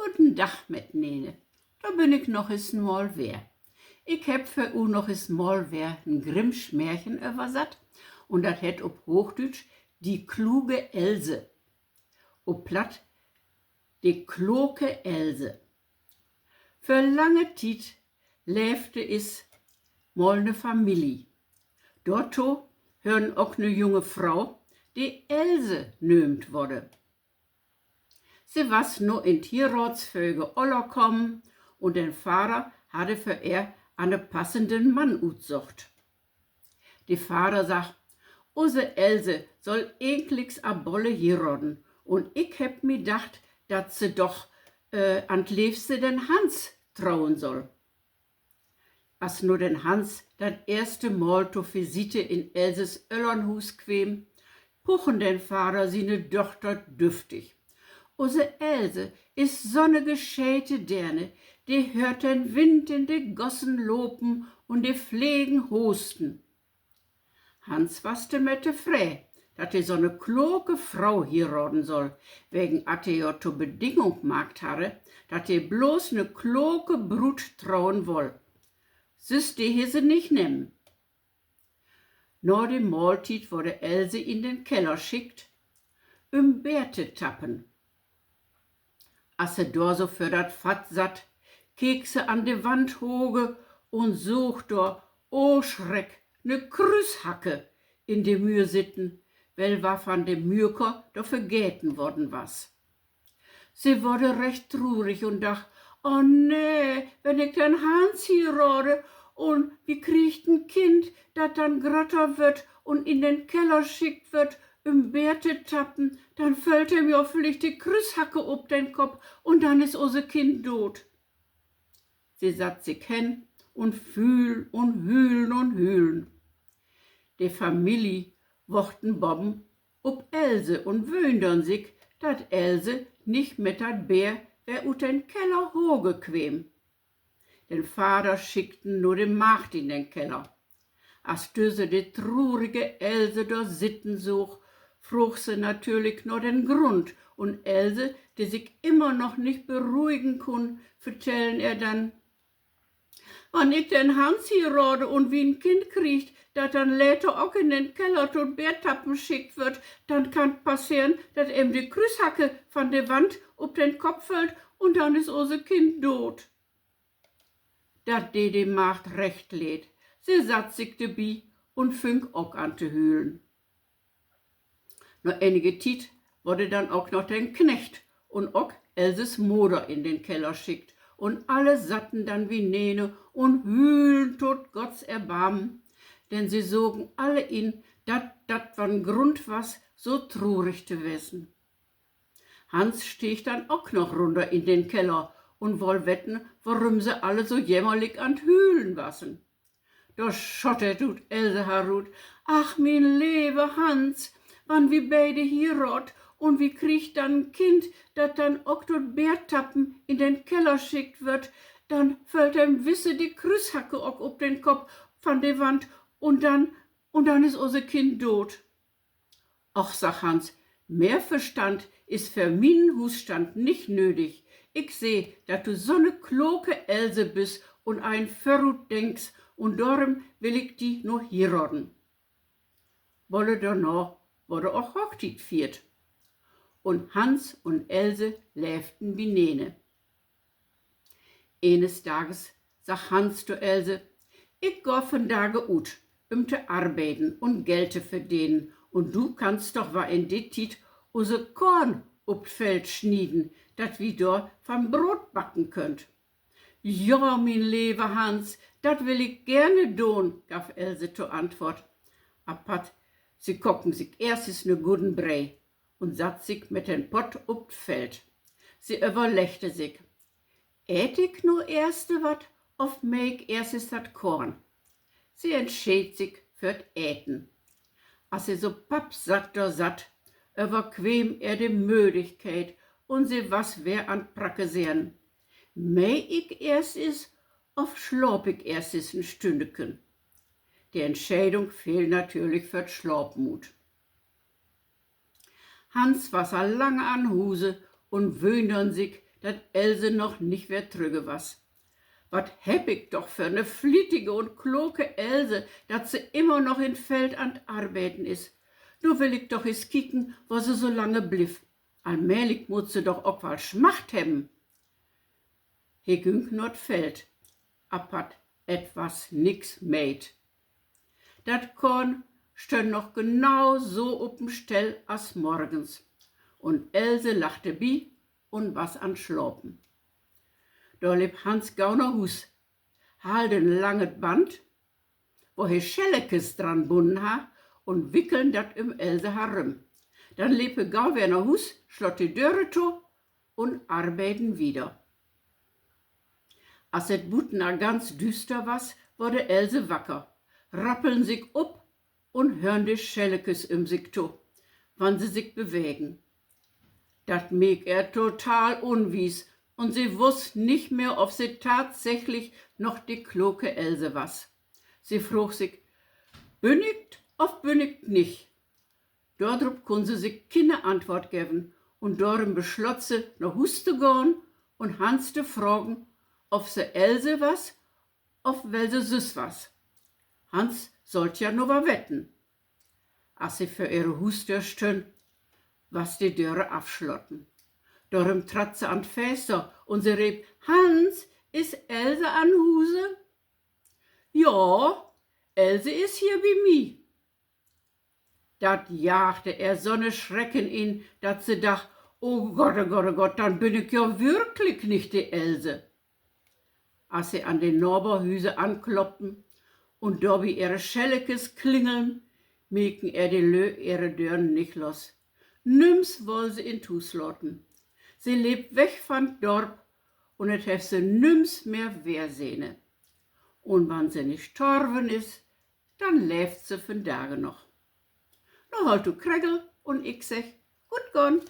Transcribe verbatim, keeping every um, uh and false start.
Guden Dag mitnene. Dor bün ik noch es mal weer. Ik hebb för u noch es mal weer en Grimms Märchen översatt, un dat hett op Hoochdüütsch Die kluge Else, op Platt: De kloke Else. Vör lange Tiet leevde es mal 'ne Familie. Dorto höörn ok 'ne junge Frau, de Else nöömt worde. Se was nu in't hieraadsfähige Oller kamen, un den Vader hadde för ehr al 'n passenden Mann utsocht. De Vader sagg: Use Else soll egentliks al bolle hieraden, un ik hebb mi dacht, dat se doch an't leevste den Hans troen soll. As nu den Hans dat eerste Mal to Visite in Elses Öllernhuus kweem, puchen den Vader siene Dochter düftig: Use Else is so'ne gescheite Deerne, de höört den Wind in de Gossen lopen un de Flegen hoosten. Hans was dormit tofree, dat he so'ne kloke Frau hieraden soll, wegen at he jo to Bedingung maakt harre, dat he blots 'ne kloke Bruut troen woll. Süss dee he se nich nehmen. Na de Mahltiet worde Else in den Keller schickt, üm Beer te tappen. As se dor so vör dat Fatt satt, keek se an de Wand hoge un soog dor, o Schreck, 'ne Krüüshacke in de Müür sitten, well wat van de Müürker dor vergeten worden was. Se worde recht trurig un dacht: O nee, wenn ik den Hans hieraade un wi kriegt en Kind, dat denn grötter word un in den Keller schickt word, üm Beer te tappen, denn föllt em jo villicht de Krüüshacke op den Kopp un denn is use Kind doot. Se satt sik hen un hüül un hülen un hülen. De Familie wochten boven op Else un wünnern sik, dat Else nich mit dat Beer weer ut den Keller hoge kweem. Den Vader schickten nu de Magd in den Keller. As düsse de trurige Else dor sitten soog, froog se natürlich na den Grund, un Else, de sik immer noch nich beruhigen kunn, vertellen ehr denn: Wann ik den Hans hieraade un wi en Kind kriegt, dat denn later ok in den Keller to't Beertappen schickt word, denn kann't passeren, dat em de Krüüshacke van de Wand op den Kopp föllt un denn is use Kind doot. Dat dee de Magd recht leed. Se satt sik dorbi un füng ok an to hülen. Na enige Tiet worde denn ok noch den Knecht un ok Elses Moder in den Keller schickt, un alle satten denn binene un hülen to't Gotts Erbarmen, denn se sogen alle in, dat dat van Grund was, so trurig to wesen. Hans steeg denn ok noch runner in den Keller un woll weten, worüm se alle so jämmerlik an't Hülen wassen. Dor schott et ut Else herut: Ach, mien leve Hans, wann wi beide hieraadt un wi kriegt denn en Kind, dat denn ok to't Beertappen in den Keller schickt word, denn föllt em wisse de Krüüshacke ok op den Kopp van de Wand un denn, un denn is use Kind doot. Och, sagg Hans, mehr Verstand is för mienen Huusstand nich nödig. Ik seh, dat du so'ne kloke Else büst un een vörut denkst, un dorüm will ik di nu hieraden. Bolle dorna worde ok Hochtiet fiert, un Hans un Else leevden binene. Enes Dages sagg Hans to Else: Ik gah vandage ut, üm to arbeiden un Geld to verdenen, un du kannst doch wall in de Tiet use Koorn op't Feld snieden, dat wi dor van Broot backen köönt. Ja, mien leve Hans, dat will ik geerne doon, gaff Else to Antwoort. Apatt, se koken sik eerst es 'ne guden Bree un satt sik mit den Pott op't Feld. Se överleggde sik: Eet ik nu eerste wat of mei ik eerst es dat Koorn? Se entscheed sik för't Eten. As se so pappsatt dor satt, överkweem ehr de Mödigkeit un se was weer an't Prakkeseren: Mei ik eerst es of slaap ik eerst es en Stünneken? De Entscheidung feel natürlich för't Slapen ut. Hans was al lang an Huse un wünnern sik, dat Else noch nich weer trügge was. Wat hebb ik doch för 'ne flietige un kloke Else, dat se immer noch in't Feld an't Arbeiden is. Nu will ik doch es kieken, wo se so lange bliff. Allmählich mutt se doch ok wal Smacht hebben. He günk na't Feld, apatt et was nix meiht. Dat Koorn stönn noch genau so op en Stell as morgens, un Else lagg bi un was an't Slapen. Dor leep Hans gau na Huus, haal en langet Band, wo he Schellekes dran bunnen harr, un wickeln dat üm Else harüm. Dann leep he gau weer na Huus, slott de Döre to un arbeiden wieder. As et buten al ganz düster was, worde Else wacker, rappeln sik op un hörn de Schellekes üm sik to, wann se sik bewegen. Dat meek ehr total unwies, un se wuss nich mehr, of se tatsächlich noch de kloke Else was. Se froog sik: Bün ik 't of bün ik 't nich? Dordrup kunn se sik kiene Antwoort geven, un dorüm beslott se, na Huus to gahn un Hans to fragen, of se Else was of well se süss was. Hans soll 't ja nu wal weten. As se vör ehre Huusdöör stönn, was de Döre afslotten. Dorüm tratt se an't Fenster un se reep: Hans, is Else an Huse? Ja, Else is hier bi mi. Dat jaagde ehr so'ne Schrecken in, dat se dacht: O Gott, o Gott, o Gott, dann bün ik ja würklik nich de Else. As se an de Naberhüse ankloppen un dorbi ehre Schellekes klingeln, meken ehr de Lö ehre Dören nich los. Nüms woll se in't Huus laten. Se leep weg van't Dorp, un et hett se nüms mehr weer sehne. Un wann se nich storven is, dann leevt se vandage noch. Nu holt du kregel un ik segg: Goot gahn!